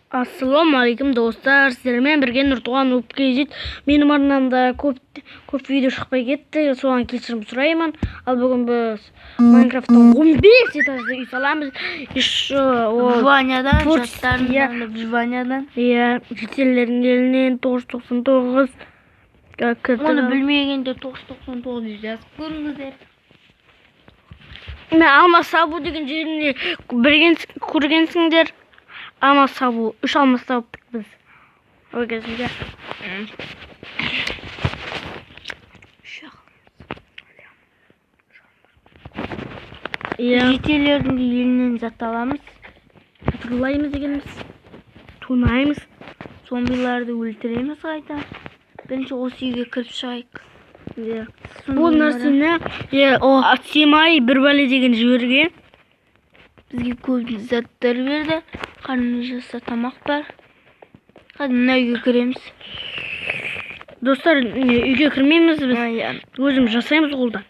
Ассалаумағалейкум достар, сіздермен бірге Нұртуған UP.KZ. Менің арнамда көп видео шықпай кетті, соған кешірім сұраймын. Ал бүгін біз Майнкрафттың 15 этажды үй саламыз. Еще ол Ванядан, жаттарынан, Ванядан. Иә, шетелдердің елінен 999. Оны білмегенде 999 жазып көріңіздер. Мен алмас табу деген жеріне көргенсіңдер. Алмас табу, 3 алмас таптық біз. Ол кезінде. Иә. Жетелердің елінен зат аламыз. Турлаймыз дегеніміз. Тунаймыз. Зомбиларды өлтіреміз қайта. Бірінші осы үйге кіріп шығайық. Иә. Бұл нәрсені Атсимай бір бәле деген жіберген. Бізге көп заттар берді. Қарнымыз жазса тамақ бар. Қазір мына үйге кіреміз. Достар, үйге кірмейміз біз. Өзіміз жасаймыз қолдан.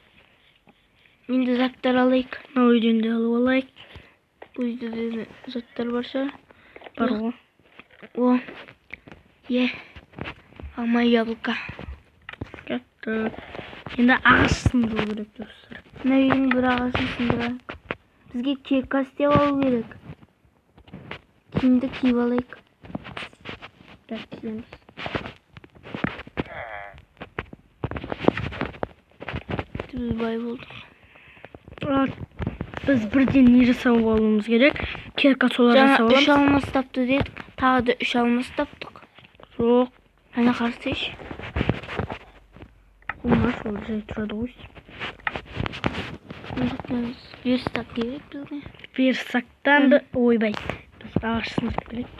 Енді заттар алайық. Мына үйден де алып алайық. Бұл үйде де заттар бар шығар. Бар ғой. О. Е. Алма, яблоко. Кеттік. Енді ағаш сындыру керек, достар. Мына үйдің бір ағашын сындырайық. Бізге кирка істеп алу керек. Киімді киіп алайық. Так, киеміз. Біз бай болдық. Біз бірден не жасап алуымыз керек? Кирка солар жасап аламыз. Жаңа 3 алмас тапты дедік. Тағы да 3 алмас таптық. Жоқ. Ана қарасайшы. Қолма сол жай тұрады ғой. Верстак керек бізге. Верстактан да ойбай. Біз ағаш сындырып келейік.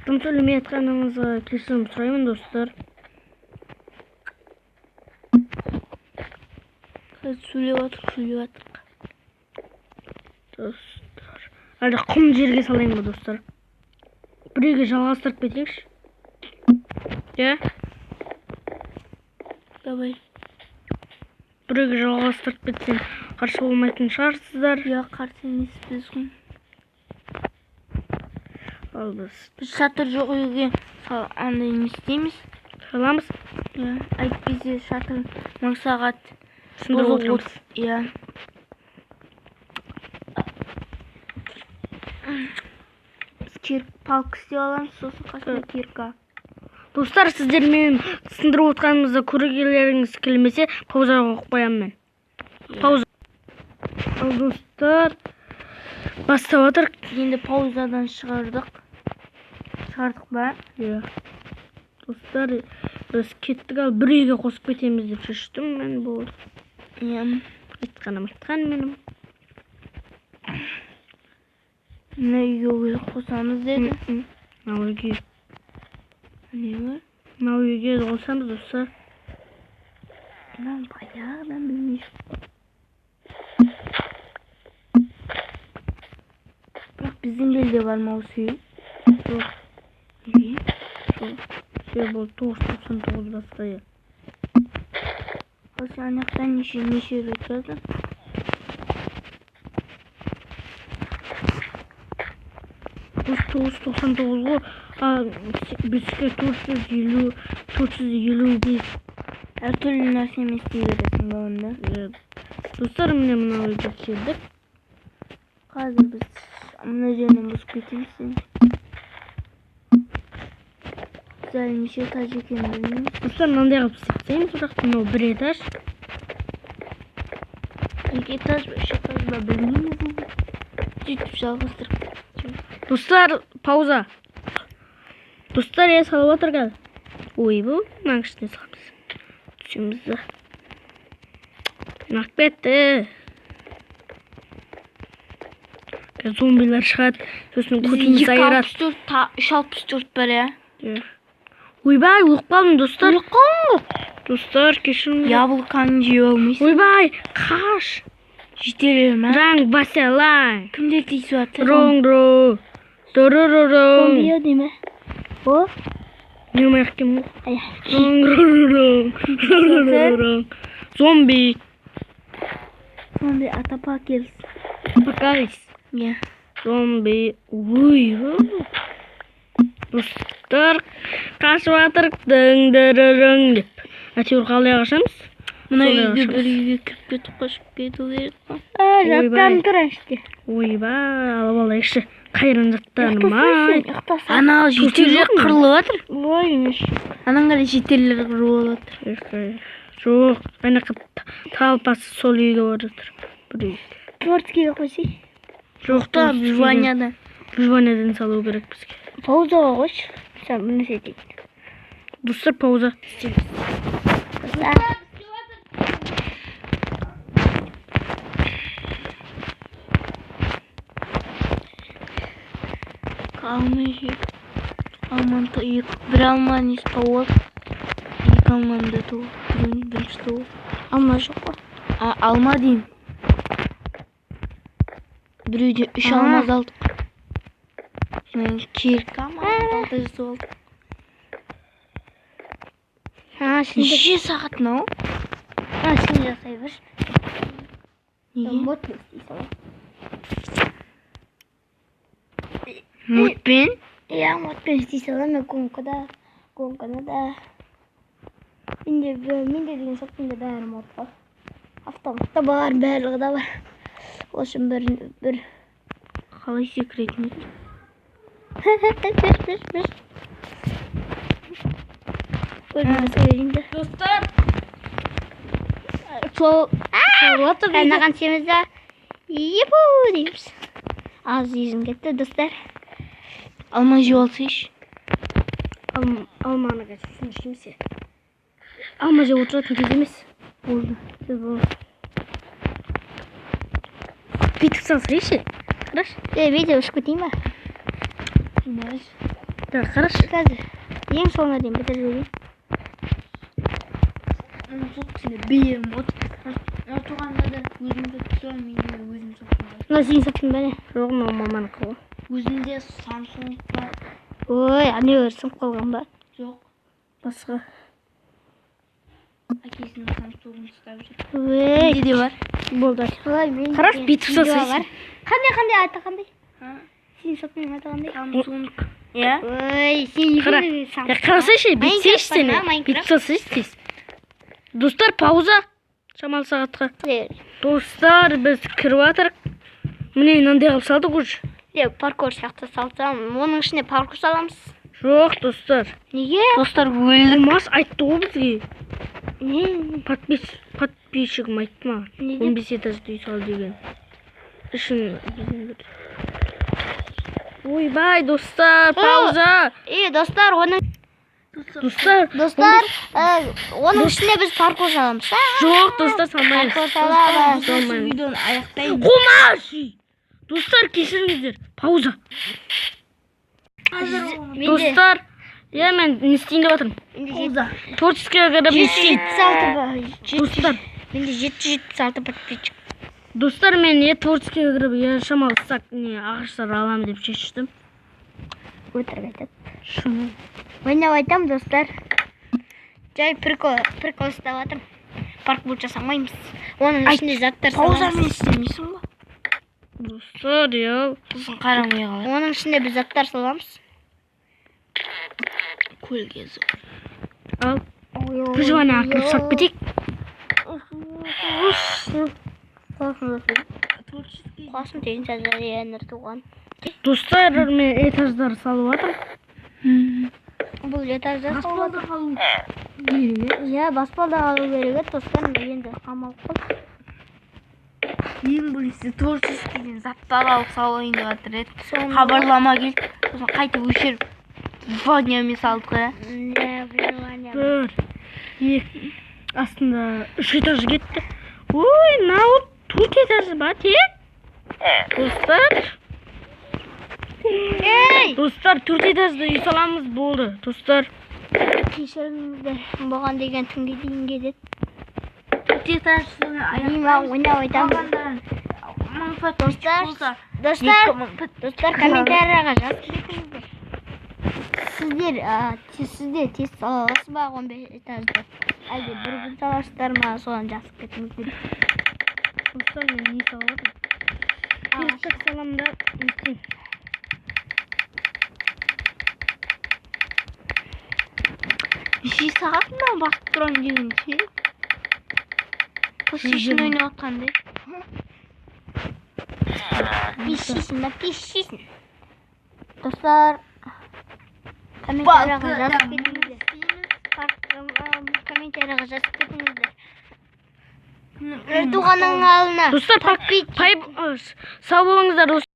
Тым сөйлемей жатқаныңызға кешірім сұраймын, достар. Қазір сөйлеп жатырық, сөйлеп жатырық. Достар. Әлде құм жерге салайын ба, достар? Біреуге жалғастырып кетейікші. Иә? Давай. Біреуге жалғастырып кетсем қарсы болмайтын шығарсыздар. Иә, қарсы емеспіз ғой. Ал біз. Біз шатыр жоқ үйге андай не істейміз? Саламыз. Иә, әйтпесе шатыр 1000 сағат сындырып отырамыз. Иә. Біз палка істеп аламыз, сосын қасына кирка. Достар, сіздер менің сындырып отқанымызды көргілеріңіз келмесе, паузаға қойып қоямын мен. Пауза. Ал достар, бастап жатыр. Енді паузадан шығардық. Шығардық ба? Иә. Достар, біз кеттік, ал бір үйге қосып кетеміз деп шештім мен, болды. Иә. Айтқаным айтқан менің. Мына үйге қосамыз деді. Мына үйге. Не бар? Мына үйге қосамыз, достар. Мынаны баяғыдан білмеймін. Бірақ біздің елде бар ма осы үй? Жоқ. Неге? Жоқ. Себебі ол 999 басқа ел. Осы ана жақтан неше рет жаздың? Осы 999 ғой. Бізге 455. Әртүрлі нәрсемен істей бересің ба онда? Иә. Достар, міне мына үйге келдік. Қазір біз мына жерінен бұзып кетеміз енді. Біз әлі неше этаж екенін білмейміз. Достар, мынандай қылып істеп тастаймыз, бірақ мынау бір этаж. 2 этаж ба, 3 этаж ба білмейміз енді. Сөйтіп жалғастырып кетеміз. Достар, пауза. Достар, я салып отыр қазір. Ойбу, мынаның ішіне саламыз. Түсеміз де. Нақ кетті. Қазір зомбилар шығады, сосын көтімізді айырады. Екі алпыс төрт, үш алпыс төрт бар, иә? Иә. Ойбай, өліп қалдым, достар. Өліп қалдың ғой. Достар, кешіріңіздер. Яблоканы жей алмайсың. Ойбай, қаш. Жетелер ме? Ранг басалай. Кімдер тиісіп жатыр? Ронг ро. Дороророн. Зомби ау дейме? О? Не аяқ киім ғой. Аяқ киім. Зомби. Зомби атапакелс. Апокалипс. Иә. Зомби. Ой. Достар, қашып жатыр. Дың-дырырың деп. Әйтеуір қалай қашамыз? Мына Солай үйге қашамыз. бір үйге кіріп кетіп қашып кету керек қой. Ойбай. Тұр іште. Ойбай, алып алайықшы. Қайран заттарым ай. Ұйықтасың. Ана жетерлер жоқ па? қырылып жатыр. Ой, емес. Анаң қарай жетерлер қырылып жатыр. Жоқ, ана талпасы сол үйге барып жатыр. Бір үй. Творческийге қойсай. Жоқ Та выживанияда. Выживаниядан салу керек бізге. Паузаға қойшы. Сен бір нәрсе айтайын. Достар, пауза. Достар. Алма жеп. Алманы екі, бір алманы тауып, екі алманы да тауып, біреуін бірінші тауып. Алма жоқ қой. А, алма деймін. Біреуде 3 алмаз алдық. Содан кирка ма, балта жасап алдық. А, сен де. Неше сағат мынау? А, сен жасай берші. Неге? Модпен істей саламын. Модпен? Иә, модпен істей саламын. Мен гонкада, гонканы да. Менде деген жоқ, менде бәрі мод қой. Автомат та бар, барлығы да бар. Ол үшін бір. Қалай секіретін еді? Бір, бір. Өзім жасай берейін де. Достар. Сол салып жатыр. Мынаған түсеміз да. Епу дейміз. Аз езім кетті, достар. Алма жеп алсайшы. Алманы қазір сосын жейміз. Алма жеп отыратын кез емес. Болды. Болды. Бүйтіп салсайшы. Қарашы. Видео ұшып кетейін ба? Да, қарашы. Қазір ең соңына дейін бітіріп жіберейін. Соткасында бәрі мод. Туғанда да өзім соткасы бар, менде де өзім соткам бар. Мынау сенің соткаң ба не? Жоқ, мынау маманікі ғой. Өзімде Samsung бар. Ой, анеуір сынып қалған ба? Жоқ, Басқа. әкесінің Samsung-ын ұстап жүр. Ой, Менде де бар. Болды. ой, менде Қарашы, бүйтіп видео салсайшы. бар. Қандай, қандай, аты қандай? А? Сенің соткаң аты қандай? Samsung. Иә? Ой, сен Қара. екеуің Я қарасайшы, бүйтсейші Майнкрафт бар сені. ма, Майнкрафт? Бүйтіп салсайшы тез. Достар, пауза. Шамалы сағатқа. Достар, біз кіріп жатырық. Міне мынандай қылып салдық уже. Е, паркур сияқты салсам, оның ішіне паркур саламыз. Жоқ, достар. Неге? Достар, өлдік. Мас айтты ғой бізге. Не? Подписчигім айтты маған. Не деп? 15 этажды үй сал деген. Ішін біздің бір. Ойбай, достар, пауза. Е, достар, оның Достар, достар, оның ішіне біз паркур саламыз. Жоқ, достар, салмаймыз. Паркур саламыз. Салмаймыз. Видеоны аяқтаймын. Қумаш! Достар, кешіріңіздер. Пауза. Достар, иә, мен не істейін деп жатырмын. Менде Творческийге кіріп не істейін? 776 Достар, Менде 776 подписчик. достар, мен не творческийге кіріп, я шамалы сак не ағаштар аламын деп шештім. Өтірік айтады. Шыны. Ойнап айтамын, достар. Жай прикол, прикол ұстап жатырмын. Паркур жасамаймыз. Оның ішінде заттар Паузамен саламыз. істемейсің ба? Достар, я Сосын қарамай қалады. Оның ішінде біз заттар саламыз. Көлге зор. Ал выживание кіріп салып кетейік. Қасым деген сөздер Нұртуған. Достар, мен этаждар салып жатырмын. Бұл этажда салып жатыр. қалу керек. Иә, баспалдақ алу керек еді, достар, енді қамалып қалдық. Ең біріншісі творческийден заттар алып салайын деп жатыр еді. Соны- Хабарлама келді. Сосын қайтып өшіріп выживаниямен салдық, иә. Иә, выживание. Бір, екі, астында үш этаж кетті. Ой, мынау төрт этаж ба, те? Достар. Ей! Достар, төрт этажды үй саламыз болды. Достар, Кешіріңіздер, бұған деген түнге дейін кетеді. Төрт этаж соны Мен ойнап айтамын. Мың подписчик Достар, болса, достар, 2000 подписчик. Достар, комментарияға жазып кетіңіздер. Сіздер, сіздер тез сала аласыз ба 15 этажды? Әлде бір күн саласыздар ма? Соны жазып кетіңіздер. Достар, мен не салып жатырмын? Верстак саламын. аламын да не істеймін. Неше сағат мына басып тұрамын дегенше. PlayStation ойнап жатқандай. Пищисің ба, пищисің. Достар, комментарияға жазып кетіңіздер. Комментарияға жазып кетіңіздер. Нұртуғанның алдына Достар, сау болыңыздар, достар.